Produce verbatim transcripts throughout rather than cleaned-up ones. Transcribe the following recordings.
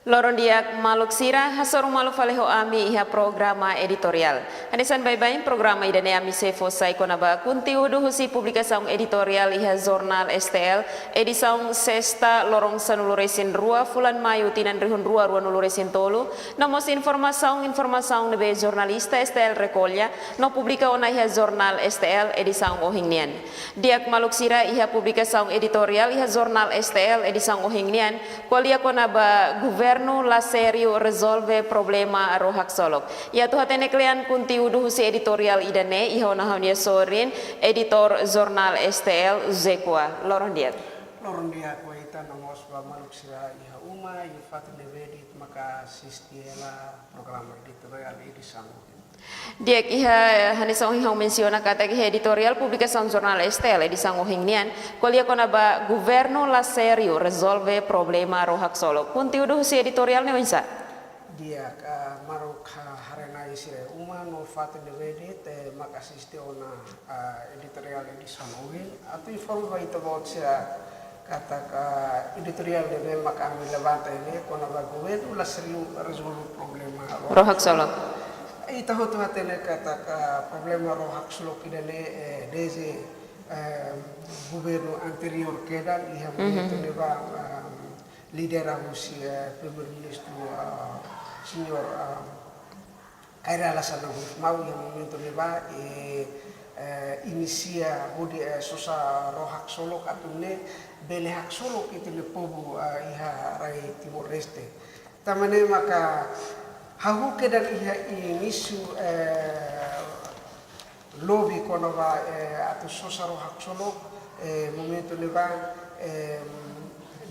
Loron di'ak maluk sira, hasoru malu fali ho ami iha programa editoriál. Hanesan baibain, programa ida-ne'e ami sei fó sai kona-ba konteúdu husi publikasaun editoriál iha jornál S T L, edisaun sesta, loron sanulu-resin-rua fulan Maiu tinan rihun rua rua-nulu-resin-tolu, no mós informasaun, informasaun ne'ebé jornalista S T L rekolla no publika ona iha jornál S T L edisaun ohin nian. Di'ak maluk sira, iha publikasaun editoriál iha jornál S T L edisaun ohin nian, ko'alia kona-ba governu la sériu rezolve problema ró haksolok. Atu hatene kle'an konteúdu husi editoriál ida-ne'e, iha ona ha'u-nia sorin, editór jornál S T L, José Coa. Loron di'ak. Loron di'ak ba ita no mós ba maluk sira iha uma, iha fatin ne'ebé de'it maka asiste hela programa editoriál edisaun ohin. Di'ak, iha, eh, hanesan ohin ha'u mensiona katak iha editoriál publikasaun jornál S T L edisaun ohin nian, ko'alia kona-ba governu la sériu rezolve problema ró haksolok. Konteúdu husi editoriál ne'e oinsá? Di'ak, ah, maluk, ah, haree-na'in sira iha uma no fatin ne'ebé de'it, eh, maka asiste ona, ah, editoriál edisaun ohin. Atu informa ba ita-boot sira katak, ah, editoriál ne'ebé maka ami levanta ne'e kona-ba governu la sériu rezolve problema ró haksolok. Ita hotu hatene katak, ah, problema ró haksolok ida-ne'e, eh, desde, eh, governu anteriór kedan, iha momentu ne'ebá, ah, lidera husi, eh, Primeiru-Ministru, ah, señór, ah, Kay Rala Xanana Gusmão, iha momentu ne'ebá, eh, eh, inisia hodi, eh, sosa ró haksolok atu nune'e bele haksolok ita-nia povu, eh, iha rai Timor-Leste. Tanba ne'e maka hahú kedan iha inísiu, eh, lobby kona-ba, eh, atu sosa ró haksolok, eh, momentu ne'ebá, eh,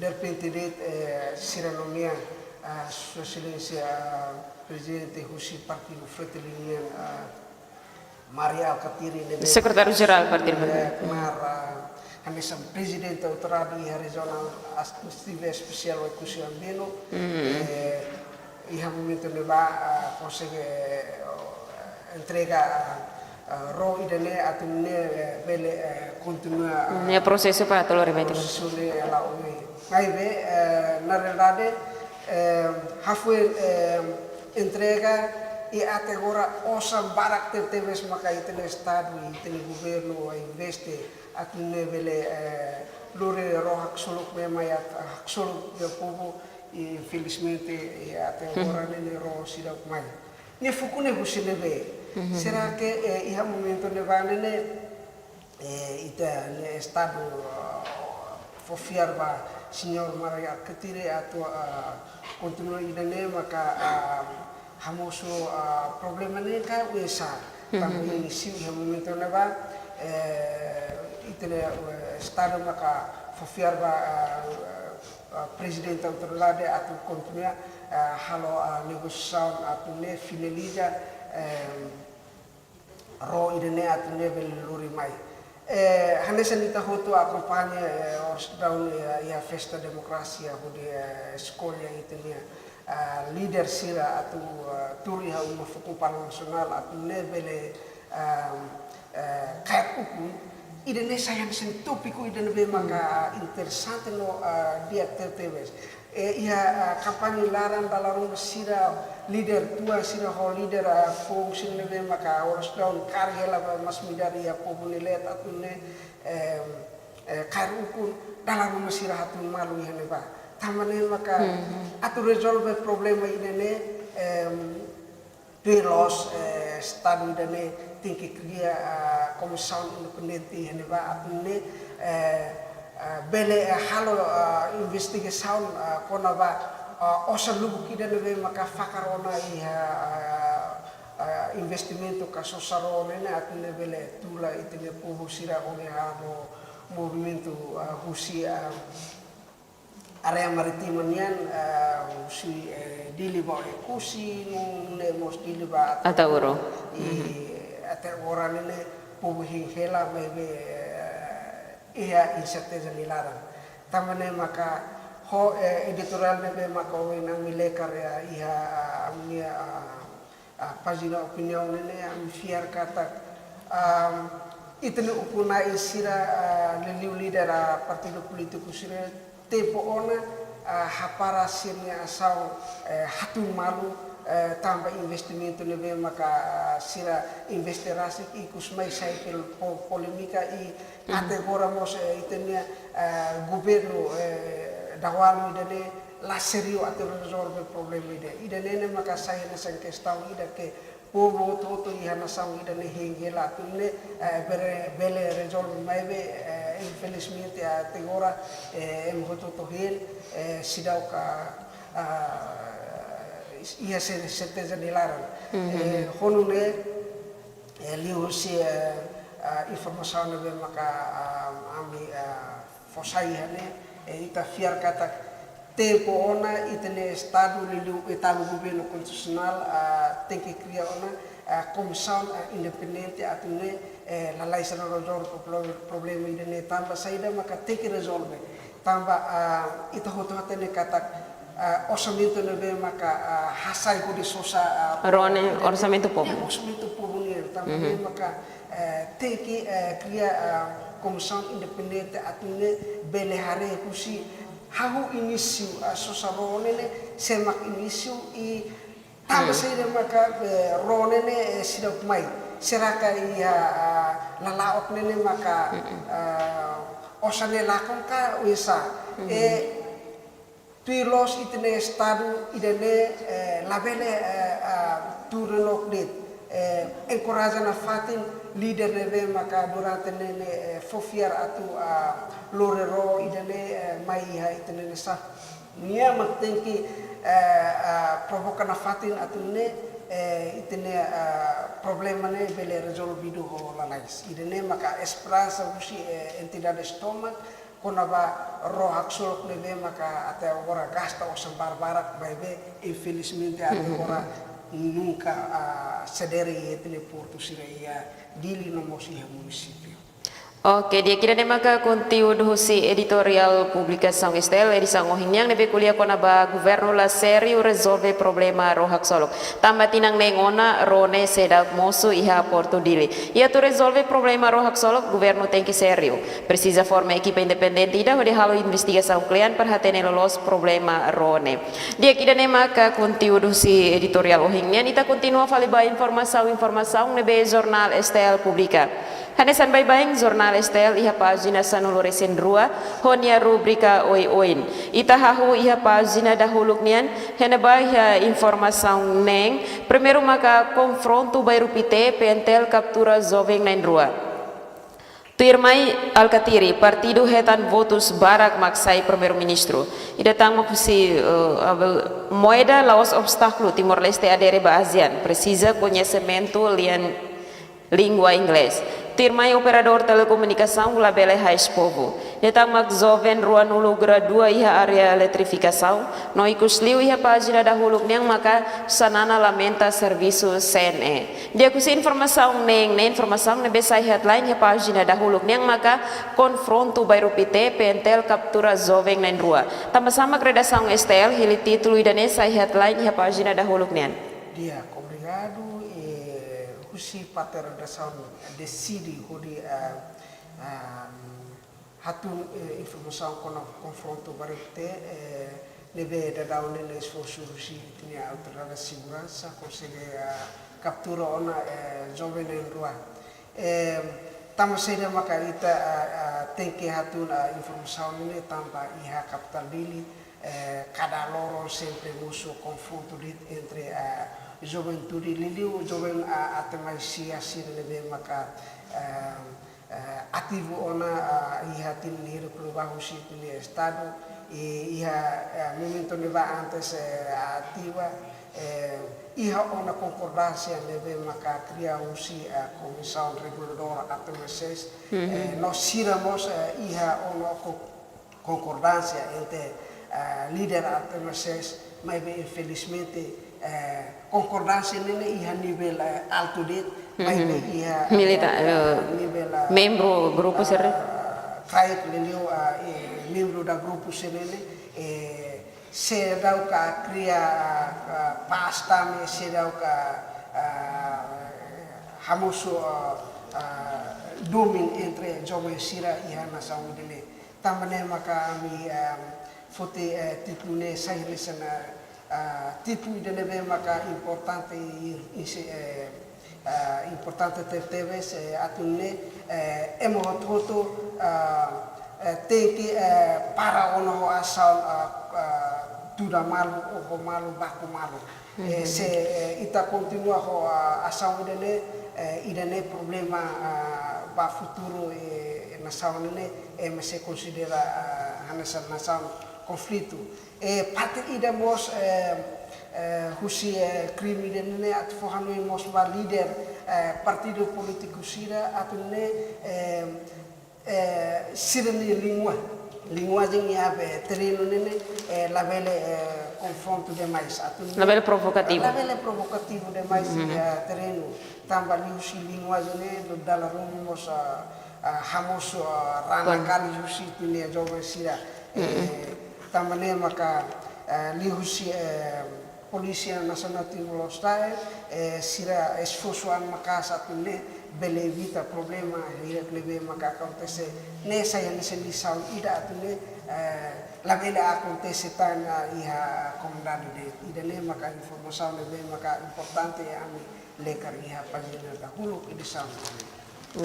derrepente de'it, eh, sira nomeia, ah, Sua Exelénsia, ah, Prezidente husi Partidu Fretilin nian, ah, Mari Alkatiri ne'ebé Sekretáriu-Jerál Partidu Fretilin. Eh, kemarin, ah, hanesan Prezidente Autoridade iha Rejionál Administrativa Espesiál Oekusi Ambeno, eh, iha momentu ne'ebá, ah, konsege, eh, entrega, ah, ah, ró ida-ne'e atu nune'e, eh, bele, eh, kontinua, ah, nia prosesu para atu lori mai Timor. Prosesu ne'e la'o mai. Maibé, eh, na realidade, eh, hafoin, eh, entrega i até agora osan barak tebetebes maka ita-nia Estadu, ita-nia governu investe atu nune'e bele, eh, lori ró haksolok mai, mai atu haksolok ba povu, i infelizmente, i até agora ne'e ró seidauk mai. Ne'e foku ne'e husi ne'ebé? Será que, eh, iha momentu ne'ebá ne'e, eh, ita-nia Estadu, ah, fó fiar ba señór Mari Alkatiri atu, ah, kontinua ida-ne'e maka, ah, hamosu, ah, problema ne'e ka oinsá? Tanba inísiu iha momentu ne'ebá, eh, ita-nia, eh, Estadu maka fó fiar ba, ah, ah, Prezidente Autoridade atu kontinua, ah, halo, ah, negosiasaun atu nune'e finaliza, eh, ró ida-ne'e atu nune'e bele lori mai. Eh, hanesan ita hotu akompaña, eh, oras daudaun, eh, iha festa demokrasia hodi, eh, eskolla ita-nia, ah, líder sira atu, ah, tuur iha uma fukun Parlamentu Nasionál atu nune'e bele, ah, eh, kaer ukun. Ida-ne'e sai hanesan tópiku ida ne'ebé maka interesante no, ah, di'ak tebetebes. Eh, iha, ah, kampaña laran dala ruma sira líder tua sira ho líder, ah, foun sira ne'ebé maka oras daudaun kaer hela ba mass media iha povu nia leet atu nune'e, em, eh, kaer ukun dala ruma sira hatún malu iha ne'ebá. Tanba ne'e maka atu rezolve problema ida-ne'e, em, pelos, eh, Estadu ida-ne'e tenke kria, ah, komisaun independente iha ne'ebá atu nune'e, eh, ah, bele, eh, halo, ah, investigasaun, ah, kona-ba, ah, osan lubuk ida ne'ebé maka fakar ona iha, ah, ah, investimentu ka sosa ró ne'e atu nune'e bele tula ita-nia povu sira hodi halo movimentu, ah, husi, ah, área marítima nian, eh, husi, eh, Dili ba Oekusi, nune'e mós Dili ba Ataúro. Ataúro. I até agora ne'e povu hein hela maibé, eh, iha inserteza nia laran. Tanba ne'e maka ho, eh, editoriál ne'ebé maka ohin ami lekar iha, iha, ah, ami-nia, ah, ah, pájina opiniaun ne'e, ami fiar katak, ah, ita-nia ukun-na'in sira, ah, liuliu líder, ah, partidu polítiku sira tempu ona, ah, hapara sira-nia asaun, eh, hatun malu, eh, tanba investimentu ne'ebé maka, ah, sira investe rasik, ikus mai sai pel-, po-, polémika i, mhm, até agora mós, eh, ita-nia, eh, governu, eh, daudaun ida-ne'e la sériu atu rezolve problema ida. Ida-ne'e ne'e maka sai hanesan kestaun ida ke povu hotu-hotu iha nasaun ida-ne'e hein hela atu nune'e, eh, bele, bele rezolve maibé, eh, infelizmente até agora, eh, ema hotu-hotu hein, eh, seidauk, ah, iha se-, serteza nia laran. Mhm. Eh, ho nune'e, eh, liuhusi, eh, ah, informasaun ne'ebé maka, ah, ami, ah, fó sai iha ne'e, eh, ita fiar katak tempu ona ita-nia Estadu liuliu Estadu governu konstitusionál, ah, tenke kria ona, ah, komisaun, ah, independente atu nune'e, eh, lalais rezolve pro-, problema ida-ne'e tanba saida maka tenke rezolve. Tanba, ah, ita hotu hatene katak, ah, orsamentu ne'ebé maka, ah, hasai hodi sosa, ah, ró ne'e, ida-ne'e orsamentu povu. Eh, orsamentu povu nian. Tanba, mhm, ne'e maka, eh, tenke, eh, kria, ah, komisaun independente atu nune'e bele haree husi hahú inísiu, ah, sosa ró ne'e ne'e, sé mak inísiu i tanba, hmm, saida maka, eh, ró ne'e ne'e, eh, seidauk mai. Será ka iha, ah, lala'ok ne'e ne'e maka, mm-mm, ah, osan ne'e lakon ka oinsá? Mm-hmm. Eh, tuir loos ita-nia Estadu ida-ne'e, eh, labele, eh, ah, tuur loloos de'it. Eh, enkoraja nafatin líder ne'ebé maka durante ne'e ne'e, eh, fó fiar atu, ah, lori ró ida-ne'e, eh, mai iha ita-nia nasaun. Nia mak tenke, eh, ah, provoka nafatin atu nune'e, eh, ita-nia, ah, problema ne'e bele rezolvidu ho lalais. Ida-ne'e maka esperansa husi, eh, entidades tomak, kona-ba ró haksolok ne'ebé maka até agora gasta osan barak-barak, maibé infelizmente até, mhm, agora nunka, ah, sadere iha ita-nia portu sira iha Dili no mós iha munisípiu. Oke, di'ak, ida-ne'e maka konteúdu husi editoriál publikasaun S T L edisaun ohin nian ne'ebé ko'alia kona-ba governu la sériu rezolve problema ró haksolok. Tanba tinan neen ona ró ne'e seidauk mosu iha Portu Dili. I atu rezolve problema ró haksolok, governu tenke sériu. Presiza forma ekipa independente ida hodi halo investigasaun kle'an para hatene loloos problema ró ne'e. Di'ak, ida-ne'e maka konteúdu husi editoriál ohin nian, ita kontinua fali ba informasaun-informasaun ne'ebé jornál S T L publika. Hanesan baibain, jornál S T L iha pájina sanulu-resin-rua, ho nia rubrika oioin. Ita hahú iha pájina dahuluk nian, iha ne'ebá iha informasaun neen, primeiru maka konfrontu Bairru Pité, P N T L kaptura joven na'in-rua. Tuirmai Alkatiri, partidu hetan votus barak mak sai primeiru-ministru. Ida tan mak husi, eh, Abel, moeda la'ós obstákulu Timor-Leste adere ba ASEAN, presiza koñesimentu lian língua inglés. Tuirmai operadór telekomunikasaun labele hais povu. Ida tan mak joven ruanulu gradua iha área eletrifikasaun, no ikusliu iha pájina dahuluk nian maka Xanana lamenta servisu C N E. Di'ak, husi informasaun neen, ne'e informasaun ne'ebé sai headline iha pájina dahuluk nian maka konfrontu Bairru Pité, P N T L kaptura joven na'in-rua. Tanba sá mak redasaun S T L hili títulu ida-ne'e sai headline iha pájina dahuluk nian? Di'ak, obrigadu, eh, husi parte redasaun deside hodi, eh, ah, hatun, eh, informasaun kona konfrontu Bairru Pité, eh, ne'ebé daudaun ne'e esforsu husi ita-nia autoridade seguransa, konsege, ah, kaptura ona, eh, joven na'in-rua. Eh, tanba saida maka ita, ah, ah, tenke hatun, ah, informasaun ne'e tanba iha kapitál Dili, eh, kada loron sempre mosu konfrontu de'it entre, ah, juventude liuliu joven, ah, até mai sia sira ne'ebé maka, ah, eh, ativu ona, ah, iha tinan hirak liubá husi ita-nia Estadu, i iha, eh, momentu ne'ebá antes, eh, ativa, eh, iha ona konkordánsia ne'ebé maka kria husi, eh, Komisaun Reguladora A T M S S, mhm, eh, no sira mós, eh, iha ona ko-, konkordánsia entre, eh, líder A T M S S, maibé infelizmente, eh, konkordánsia ne'e ne'e iha nivel, eh, altu de'it, mhm, maibé iha, milita-, eh, eh, nivel, eh, membru grupu sira, eh, kraik liuliu, eh, eh, membru da grupu sira ne'e ne'e, eh, seidauk kria, eh, pás tame, seidauk, eh, hamosu, eh, eh, domin entre joven sira iha nasaun ida-ne'e. Tanba ne'e maka ami, em, foti, eh, títulu ne'e sai hanesan, eh, ah, títulu ida ne'ebé maka importante i, i se, eh, ah, importante tebetebes, eh, atu nune'e, eh, ema hotu-hotu, ah, eh, tenke, eh, para ona ho asaun, ah, ah, tuda malu, oho malu, baku malu. Eh, se, eh, ita kontinua ho, ah, asaun ida-ne'e, eh, ida-ne'e problema, ah, ba futuru, eh, nasaun ne'e, eh, ema sei konsidera, ah, hanesan nasaun konflitu. Eh, parte ida mós, eh, eh, husi, eh, krime ida-ne'e atu fó hanoin mós ba líder, eh, partidu polítiku sira atu nune'e, eh, eh, sira-nia língua, linguajen iha be terrenu ne'e, eh, labele, eh, konfrontu demais. Atu nune'e labele provokativu. Labele provokativu demais iha terrenu. Tanba liuhusi linguajen ne'e, dala ruma mós, ah, ah, hamosu, ah, rana kali husi ita-nia joven sira. Eh, tanba ne'e maka, eh, liuhusi, eh, Polísia Nasionál Timor-Leste, eh, sira esforsu an maka'as atu nune'e bele evita problema hirak ne'ebé maka akontese ne'e sai hanesan lisaun ida atu nune'e, eh, labele akontese tan iha komunidade de'it. Ida-ne'e maka informasaun ne'ebé maka importante ami lekar iha pájina dahuluk edisaun.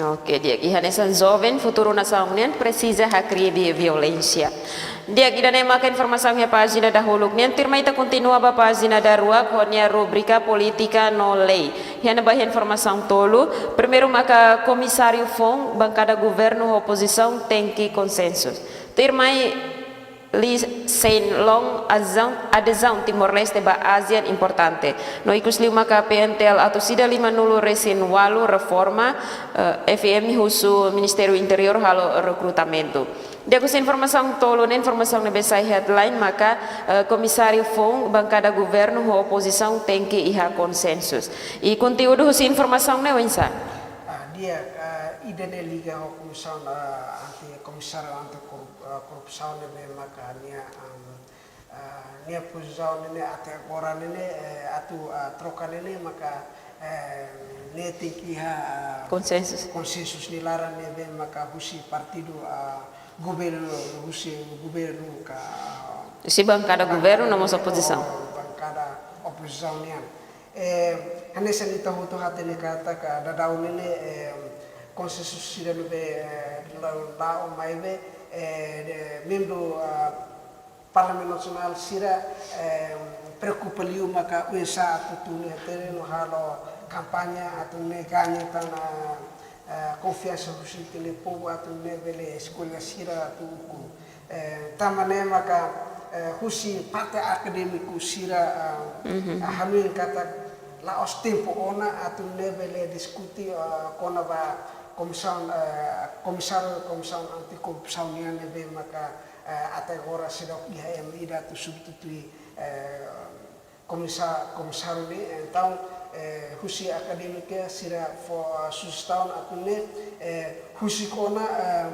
Oke, di'ak, iha hanesan joven futuru nasaun nian presiza hakribi violénsia. Di'ak, ida-ne'e maka informasaun iha pájina dahuluk nian, tuirmai ita kontinua ba pájina daruak ho nia rubrika polítika no lei. Iha ne'ebá iha informasaun tolu, primeiru maka komisáriu foun, bankada governu ho opozisaun tenke konsensu. Tuirmai Lee Hsien Loong azaun, adezaun Timor-Leste ba ASEAN importante. No ikusliu maka P N T L atus ida lima-nulu resin ualu reforma, eh, F M husu Ministériu Interiór halo rekrutamentu. Di'ak, husi informasaun tolu ne'e, informasaun ne'ebé sai headline maka, eh, komisáriu foun, bankada governu ho opozisaun tenke iha konsensus. I konteúdu husi informasaun ne'e oinsá? Ah, di'ak, ah, ida-ne'e liga ho komisaun, ah, anti, komisáriu anti korup-, ah, korrupsaun ne'ebé maka nia, am, ah, nia pozisaun ne'e até agora ne'e, eh, atu, ah, troka ne'e maka, eh, ne'e tenke iha, ah, konsensus. Konsensus nia laran ne'ebé maka husi partidu, ah, governu, husi governu ka, ah, husi bankada governu no mós opozisaun. Bankada opozisaun nian. Eh, hanesan ita hotu hatene katak, ah, daudaun ne'e, eh, konsensus sira ne'ebé, eh, la'o, la'o maibé, eh, de, membru, ah, Parlamentu Nasionál sira, eh, preokupa liu maka oinsá atu tun iha terrenu halo kampaña atu nune'e gaña tan, ah, eh, konfiansa husi ita-nia povu atu nune'e bele eskolla sira atu ukun. Eh, tanba ne'e maka, eh, husi parte akadémiku sira, eh, hanoin katak la'ós tempu ona atu nune'e bele diskute, eh, kona-ba komisaun, eh, komisáriu, komisaun anti korrupsaun nian ne'ebé maka, eh, até agora seidauk iha ema ida atu substitui, eh, komisa-, komisáriu ne'e, entaun, eh, husi akadémika sira fó, ah, sujestaun atu nune'e, eh, husik ona, eh,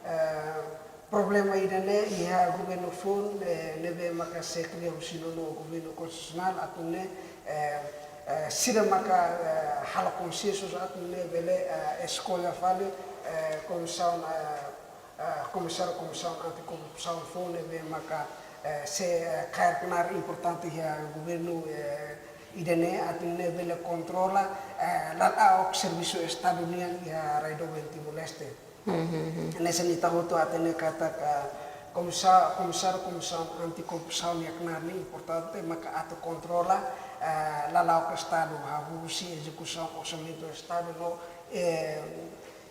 eh, problema ida-ne'e iha governu foun, eh, ne'ebé maka sei kria husi nono governu konstitusionál atu nune'e, eh, eh, sira maka, eh, halo konsensus atu nune'e bele, eh, eskolla fali, eh, komisaun, eh, ah, komisáriu komisaun anti korrupsaun foun ne'ebé maka, eh, sei, eh, kaer knaar importante iha governu, eh, ida-ne'e atu nune'e bele kontrola, eh, lala'ok servisu Estadu nian iha rai doben Timor-Leste. Hanesan ita hotu hatene katak, ah, komisa-, komisáriu komisaun anti korrupsaun nia knaar ne'e importante maka atu kontrola, eh, lala'ok Estadu, hahú husi ezekusaun orsamentu Estadu no, eh,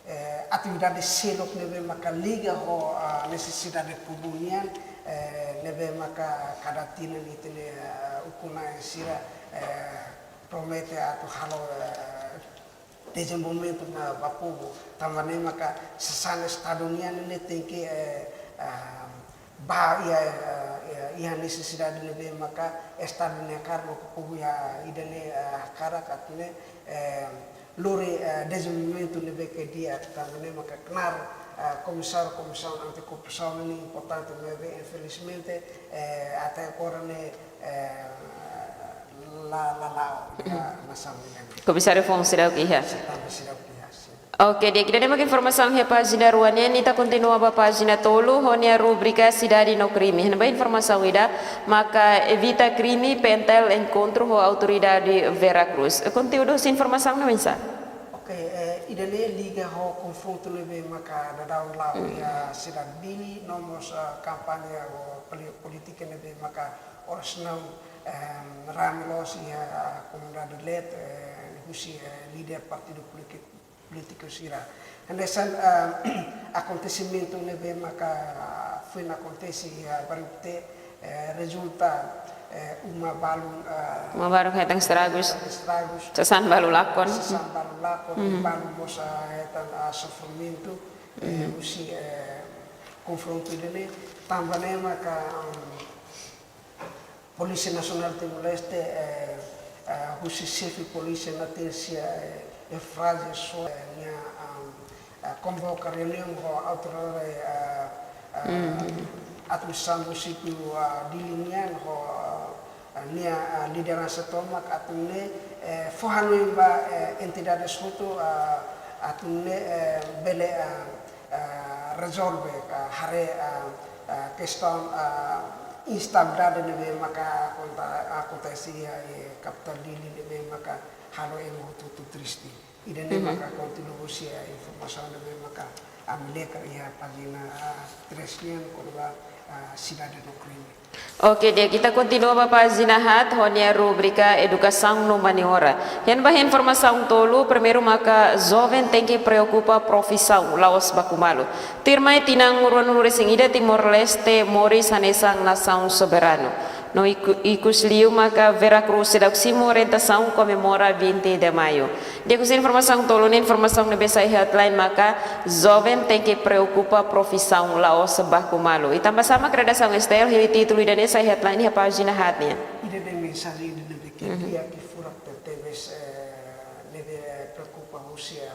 eh, atividade seluk ne'ebé maka liga ho, ah, nesesidade povu nian, eh, ne'ebé maka kada tinan ita-nia, ah, ukun-na'in sira, eh, promete atu halo, eh, dezenvolvimentu ba, ba povu. Tanba ne'e maka sasán Estadu nian ne'e tenke, eh, ah, ba iha, eh, iha, iha nesesidade ne'ebé maka Estadu nia hakarak no povu iha ida-ne'e, eh, hakarak atu nune'e, eh, lori, eh, dezenvolvimentu ne'ebé ke di'ak, tanba ne'e maka knaar, eh, komisáriu komisaun anti korrupsaun ne'e importante maibé infelizmente, eh, até agora ne'e, eh, la, la, la, la, nasaun nian. Komisáriu foun seidauk iha. Tanba seidauk iha, sin. Oke, di'ak, ida-ne'e mak informasaun iha pájina rua nian, ita kontinua ba pájina tolu, ho nia rubrika Sidade no Krime. Iha ne'ebá informasaun ida, maka evita krime, P N T L enkontru ho autoridade Vera Cruz. Konteúdu husi informasaun ne'e oinsá? Oke, eh, ida-ne'e liga ho konfrontu ne'ebé maka daudaun la'o iha sidade Dili, no mós, eh, kampaña ho poli-, polítika ne'ebé maka oras ne'e, eh, rame loos iha komunidade Lete, eh, husi, eh, líder partidu polítiku polítiku sira. Hanesan, ah, akontesimentu ne'ebé maka foin akontese iha Bairru Pité, eh, rezulta, eh, uma balun, ah, uma balun hetan estragus, hetan estragus, sasán balu lakon, sasán balu lakon, balun mós, ah, hetan, ah, sofrimentu, eh, husi, eh, konfrontu ida-ne'e. Tanba ne'e maka, um, Polísia Nasionál Timor-Leste, eh, eh, husi xefe polísia Natércia, eh, Eufrazia Soares, eh, nia, ah, eh, konvoka reuniaun ho autoridade, eh, eh, administrasaun munisípiu, ah, Dili nian ho, eh, nia, ah, lideransa tomak atu nune'e, eh, fó hanoin ba, eh, entidades hotu, ah, atu nune'e, eh, bele, ah, ah, rezolve, ah, haree, ah, ah, kestaun, ah, instabilidade ne'ebé maka akonta-, akontese iha, eh, kapitál Dili ne'ebé maka halo ema hotu-hotu triste. Ida-ne'e maka konteúdu husi, ah, informasaun ne'ebé maka ami lekar iha pájina, ah, três nian kona-ba, ah, Sidade no Krime. Oke, di'ak, ita kontinua ba pájina haat ho nia rubrika Edukasaun no Mane-ora. Iha ne'ebá informasaun tolu, primeiru maka joven tenke preokupa profisaun, la'ós baku malu. Tuirmai tinan ruanulu-resin-ida Timor-Leste moris hanesan nasaun soberanu. No iku-, ikus liu maka Vera Cruz seidauk simu orientasaun komemora vinte de Maio. Di'ak, husi informasaun tolu ne'e, informasaun ne'ebé sai headline maka joven tenke preokupa profisaun, la'ós baku malu. I tanbasá mak redasaun S T L hili títulu ida-ne'e sai headline iha pájina haat nian? Ida-ne'e mensajen ida ne'ebé ke di'ak, ke furak tebetebes, eh, ne'ebé preokupa husi, eh,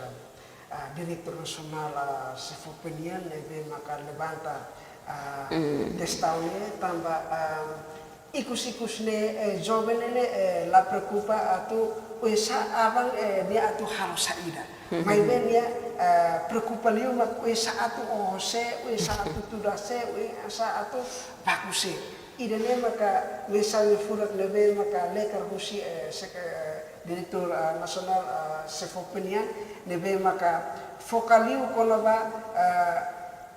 ah, Diretór Nasionál, ah, SEFOPE nian ne'ebé maka levanta, ah, kestaun ne'e tanba, ah, ikus-ikus ne'e, eh, joven ne'e, eh, la preokupa atu oinsá aban, eh, nia atu halo saida. Maibé nia, eh, preokupa liu mak oinsá atu oho sé, oinsá atu tuda sé, oinsá atu baku sé. Ida-ne'e maka mensajen furak ne'ebé maka lekar husi, eh, sek-, eh, Diretór, ah, Nasionál, ah, SEFOPE nian, ne'ebé maka foka liu kona-ba, ah,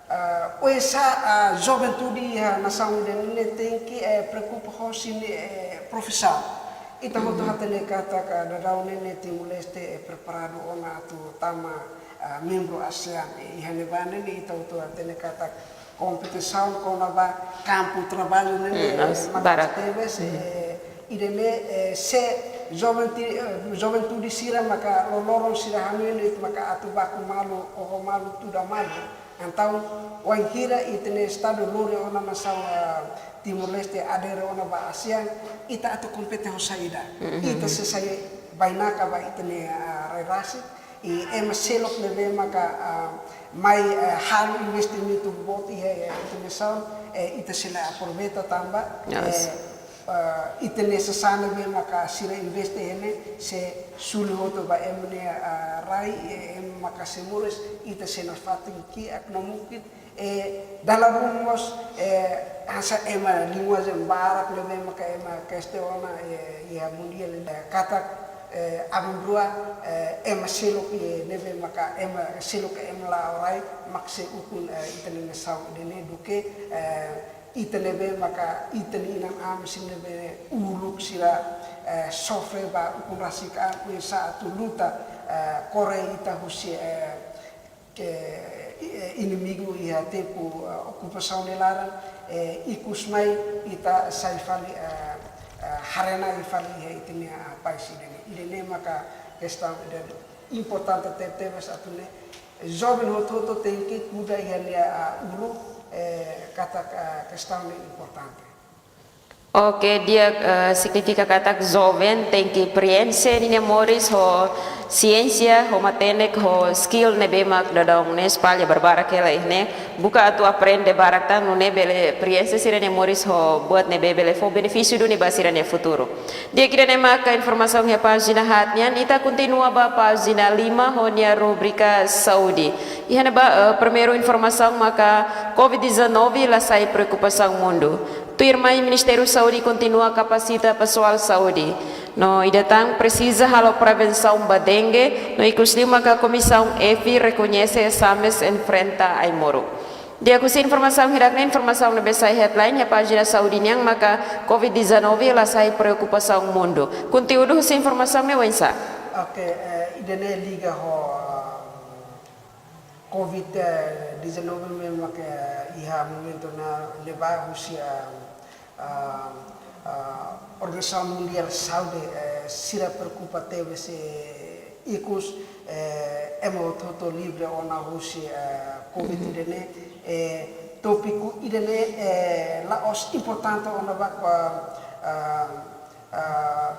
ah, oinsá, ah, juventude iha nasaun ida-ne'e tenke, eh, preokupa hosi nia, eh, profisaun. Ita hotu hatene katak daudaun ne'e Timor-Leste, eh, preparadu ona atu tama, ah, membru ASEAN. Eh, iha ne'ebá ne'e ita hotu hatene katak kompetisaun kona-ba kampu traballu ne'e, eh, maka barak tebes, eh, ida-ne'e, eh, se joven ti-, eh, juventude sira maka loroloron sira hanoin de'it maka atu baku malu, oho malu, tuda malu. Entaun, wainhira ita-nia Estadu lori ona nasaun, ah, Timor-Leste adere ona ba ASEAN, ita atu kompete ho saida. Ita sei sai bainaka ba ita-nia, ah, rai rasik, i ema seluk ne'ebé maka, ah, mai, eh, halo investimentu boot iha, eh, ita-nia nasaun, eh, ita sei la aproveita tanba, eh, eh, ita-nia sasán ne'ebé maka sira investe iha ne'e sei suli hotu ba ema nia, ah, rai, eh, ema maka sei moris, ita sei nafatin kiak no mukit, eh, dala ruma mós, eh, hanesan ema linguajen barak ne'ebé maka ema kestiona, eh, iha mundiál, eh, katak, eh, aban-bainrua, eh, ema seluk, eh, ne'ebé maka ema seluk ema la'o rai mak sei ukun, eh, ita-nia nasaun ida-ne'e duké, eh, ita ne'ebé maka ita-nia inan-aman sira ne'ebé uluk sira, eh, sofre ba ukun rasik an oinsá atu luta, eh, kore ita husi, eh, ke, eh, inimigu iha tempu, eh, okupasaun nia laran, eh, ikus mai ita sai fali, eh, eh, haree-na'in fali iha ita-nia, eh, país ida-ne'e. Ida-ne'e maka kestaun ida importante tebetebes atu nune'e joven hotu-hotu tenke kuda iha nia, ah, uluk, eh, katak, ah, kestaun ne'e importante. Oke, di'ak, eh, signifika katak joven tenke preenxe ninia moris ho siénsia ho matenek ho skill ne'ebé mak daudaun ne'e espalla barbarak hela iha ne'e, buka atu aprende barak tan nune'e bele preenxe sira-nia moris ho buat ne'ebé bele fó benefísiu duni ba sira-nia futuru. Di'ak, ida-ne'e maka informasaun iha pájina haat nian, ita kontinua ba pájina lima ho nia rubrika saúde. Iha ne'ebá, eh, primeiru informasaun maka covid dezanove la sai preokupasaun mundu. Tuirmai Ministériu Saúde kontinua kapasita pesoál saúde. No ida tan presiza halo prevensaun ba dengue, no ikus liu maka Komisaun F rekoñese SAMES enfrenta ai-moruk. Di'ak, husi informasaun hirak-ne'e, informasaun ne'ebé sai headline iha pájina saúde nian maka covid dezanove la sai preokupasaun mundu. Konteúdu husi informasaun ne'e oinsá? Oke, eh, ida-ne'e liga ho, ah, covid dezanove ne'ebé maka iha momentu ne'ebá husi, ah, ah, ah, Organizasaun Mundiál Saúde, eh, sira preokupa tebes, eh, ikus, eh, ema hotu-hotu livre ona husi, eh, covid ida-ne'e, eh, tópiku ida-ne'e, eh, la'ós importante ona ba, ah, ah, ah,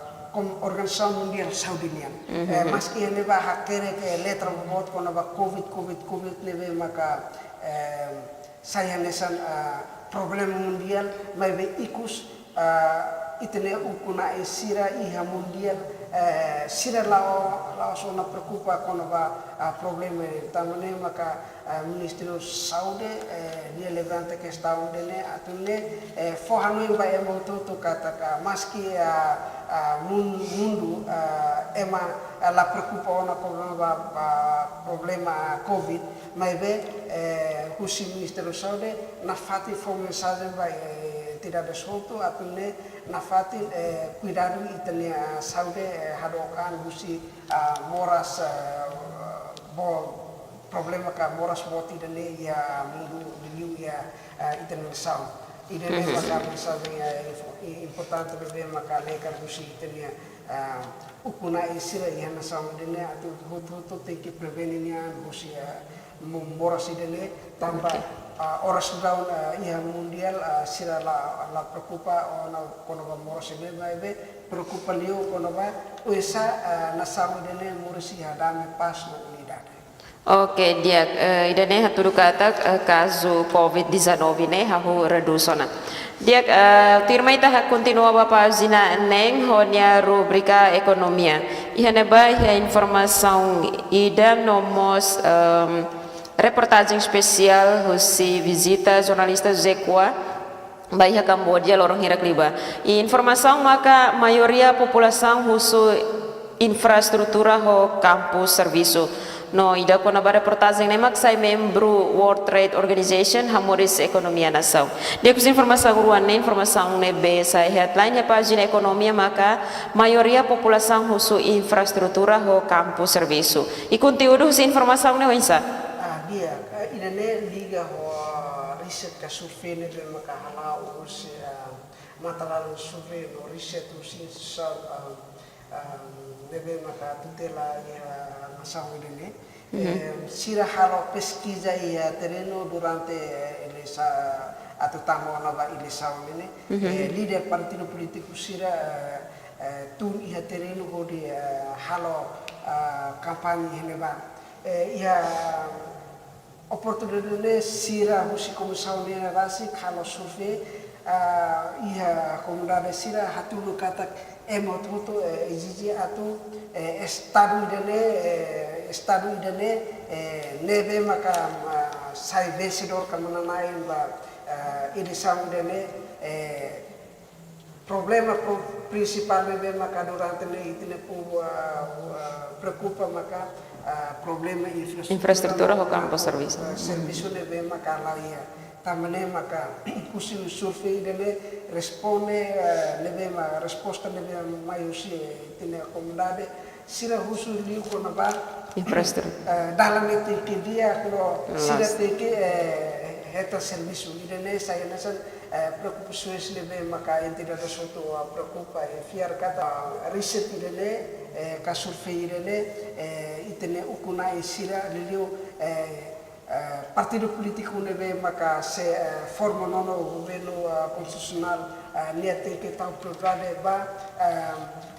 Organizasaun Mundiál Saúde nian. Eh, maski iha ne'ebá hakerek letra boot kona-ba covid, covid, covid ne'ebé maka, eh, sai hanesan, ah, problema mundiál, maibé ikus, ah, ita-nia ukun-na'in sira iha mundiál, eh, sira la'o, la'ós ona preokupa kona-ba, ah, problema ne'e. Tanba ne'e maka, ah, Ministériu Saúde, eh, nia levanta kestaun ida-ne'e atu nune'e, eh, fó hanoin ba ema hotu-hotu katak, ah, maski, ah, ah, mun-, mundu, ah, ema, ah, la preokupa ona problema ba, ba problema covid, maibé, eh, husi Ministériu Saúde nafatin fó mensajen ba, eh, entidade hotu atu nune'e nafatin, eh, kuidadu ita-nia saúde, eh, hadook an husi, ah, moras, eh, bo-, problema ka moras boot ida-ne'e iha mundu, liuliu iha, eh, ita-nia nasaun. Ida-ne'e maka mensajen, eh, info-, i-, importante ne'ebé maka lekar husi ita-nia, ah, ukun-na'in sira iha nasaun ida-ne'e atu hotu-hotu tenke prevene nia an husi, ah, mo-, moras ida-ne'e tanba, ah, oras daudaun, ah, iha mundiál, ah, sira la, la preokupa ona kona-ba moras ida-ne'e, maibé preokupa liu kona-ba oinsá, ah, nasaun ida-ne'e moris iha dame, pás no unidade. Oke, di'ak, eh, ida-ne'e hatudu katak, eh, kazu covid dezanove ne'e hahú redús ona. Di'ak, eh, tuirmai ita kontinua ba pájina neen ho nia rubrika ekonomia. Iha ne'ebá iha informasaun ida no mós, ehm, reportajen espesiál husi vizita jornalista José Kua ba iha Kamboja loron hirak liubá. I informasaun maka maioria populasaun husu infraestrutura ho kampu servisu. No ida kona-ba reportajen ne'e mak sai membru World Trade Organization hamoris ekonomia nasaun. Di'ak, husi informasaun rua ne'e, informasaun ne'ebé sai headline iha pájina ekonomia maka maioria populasaun husu infraestrutura ho kampu servisu. I konteúdu husi informasaun ne'e oinsá? Ah, di'ak, eh, ida-ne'e liga ho, ah, riset ka survei ne'ebé maka hala'o husi, ah, Matalalun Survey no Riset husi instituisaun, ah, ah, ne'ebé maka tutela iha nasaun ida-ne'e. Eh, sira halo peskiza iha terrenu durante, eh, eleisaun, atu tama ona ba eleisaun ne'e. Eh, líder partidu polítiku sira, eh, eh, tun iha terrenu hodi, eh, halo, ah, kampaña iha ne'ebá. Eh, iha oportunidade ne'e sira husi komisaun ne'e rasik halo survei, ah, iha komunidade sira hatudu katak ema hotu-hotu, eh, ezije atu, eh, estadu ida-ne'e, eh, estadu ida-ne'e, eh, ne'ebé maka, ah, sai vensedór ka manán-na'in ba, ah, eleisaun ida-ne'e, eh, problema pro-, prinsipál ne'ebé maka durante ne'e ita-nia povu, ah, ah, preokupa maka, ah, problema infraestrutura, infraestrutura ho kampu servisu, ah, servisu ne'ebé maka laiha. Tanba ne'e maka husi survei ida-ne'e responde, ah, ne'ebé ma-, resposta ne'ebé mai husi, eh, ita-nia komunidade, sira husu liu kona-ba infraestrutura, eh, dalan ne'e tenke di'ak no sira tenke, eh, hetan servisu. Ida-ne'e sai hanesan, eh, preokupasaun ne'ebé maka entidade hotu, ah, preokupa, eh, fiar katak, ah, riset ida-ne'e, eh, ka survei ida-ne'e, eh, ita-nia ukun-na'in sira liuliu, eh, eh, partidu polítiku ne'ebé maka sei, eh, forma nono governu, eh, konstitusionál, eh, nia tenke tau prioridade ba, eh,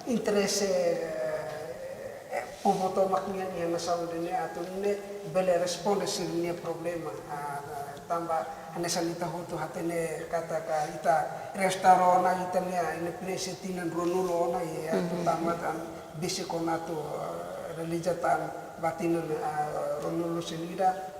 interese, eh, eh, povu tomak nian iha nasaun ida-ne'e atu nune'e bele responde sira-nia problema. Ah, tanba hanesan ita hotu hatene katak ita restaura ona ita-nia independénsia tinan ruanulu ona, i atu Mhm. tama tan besik ona atu, ah, realiza tan ba tinan, ah, ruanulu-resin-ida.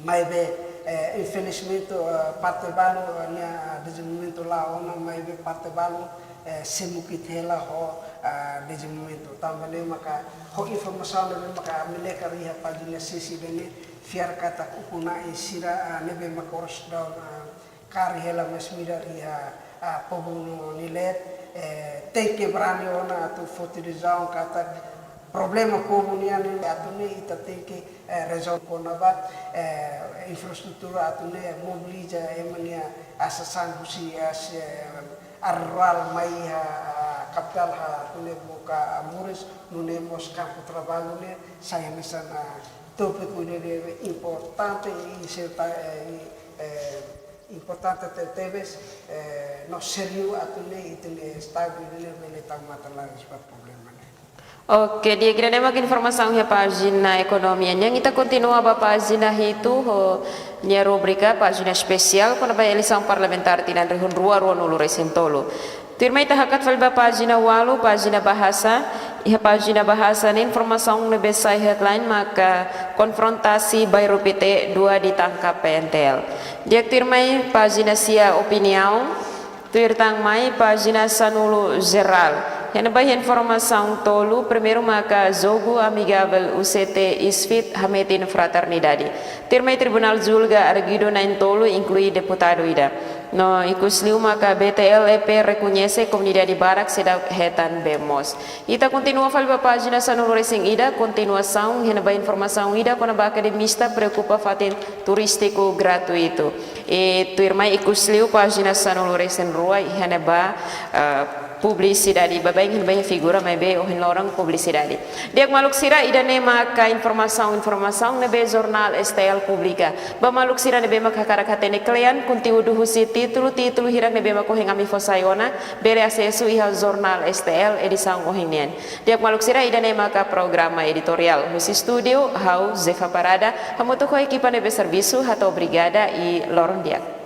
Maibé, eh, infelizmente, eh, parte balu, eh, nia dezenvolvimentu la'o ona, maibé parte balu, eh, sei mukit hela ho, eh, dezenvolvimentu. Tanba ne'e maka ho informasaun ne'ebé maka ami lekar iha pájina seis ida-ne'e, fiar katak ukun-na'in sira, eh, ne'ebé maka oras daudaun, eh, kaer hela masin-midar iha, ah, povu nia leet, eh, tenke brani ona atu foti dezaun katak problema povu nian ne'e atu nune'e ita tenke, eh, rezolve kona-ba, eh, infraestrutura atu nune'e mobiliza ema nia sasán husi, eh, se, eh, área rurál mai iha, ah, kapitál atu nune'e buka moris, nune'e mós kampu traballu ne'e sai hanesan, ah, tópiku ida ne'ebé importante i serta, eh, i, eh, importante te-, tebes, eh, no sériu atu nune'e ita-nia estadu ida-ne'e bele tau matan-laris ba problema ne'e. Oke, di'ak, ida-ne'e mak informasaun iha pájina ekonomia nian. Ita kontinua ba pájina hitu ho nia rubrika pájina espesiál kona-ba eleisaun parlamentár tinan rihun rua ruanulu-resin-tolu. Tuirmai ita hakat fali ba pájina ualu, pájina bahasa. Iha pájina bahasa ne'e informasaun ne'ebé sai headline maka konfrontasi Bairro Pité dua ditangkap P N T L. Di'ak, tuirmai pájina sia, opiniaun. Tuir tan mai pájina sanulu, jerál. Iha ne'ebá iha informasaun tolu, primeiru maka jogu amigavel U C T-ISFIT hametin fraternidade. Tuirmai tribunál julga arguidu na'in-tolu, inklui deputadu ida. No ikusliu maka B T L E P rekoñese komunidade barak seidauk hetan bee moos. Ita kontinua fali ba pájina sanulu-resin-ida, kontinuasaun, iha ne'ebá informasaun ida kona-ba akademista preokupa fatin turístiku gratuitu. I tuirmai ikusliu pájina sanulu-resin-rua, iha ne'ebá, eh, publisidade, baibain iha ne'ebá iha figura, maibé ohin loron publisidade. Di'ak maluk sira, ida-ne'e maka informasaun, informasaun ne'ebé jornál S T L publika. Ba maluk sira ne'ebé maka hakarak hatene kle'an konteúdu husi títulu, títulu hirak ne'ebé maka ohin ami fó sai ona, bele asesu iha jornál S T L edisaun ohin nian. Di'ak maluk sira, ida-ne'e maka programa editoriál. Husi estúdiu, ha'u Zefa Parada, hamutuk ho ekipa ne'ebé servisu, hato'o obrigada i loron di'ak.